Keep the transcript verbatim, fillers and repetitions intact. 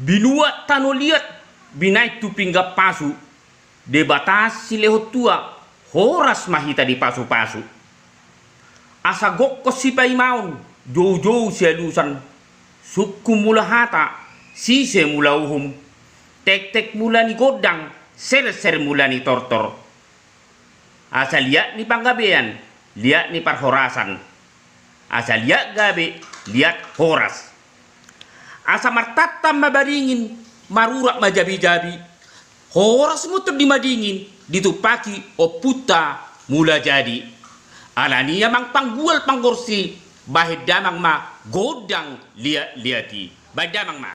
Binuat tano liat, binahen tu pinggan pasu, Debata silehon tua, horas ma hita dipasupasu. Asa gokhon sipaimaon, joujou sialusan, sungkun mula hata, sise mula uhum, tektek mula ni gondang, serser mula ni tortor. Asa liat ni panggabean, liat ni parhorasan. Asa liat gabe, liat horas. Asa martantan ma baringin, marurat ma jabijabi. Horas ma tondi madingin, ditumpaki ompunta Mulajadi. Alani i amang panggual panggorsi, bahen damang ma gondang liatliat i. Bahen damang ma.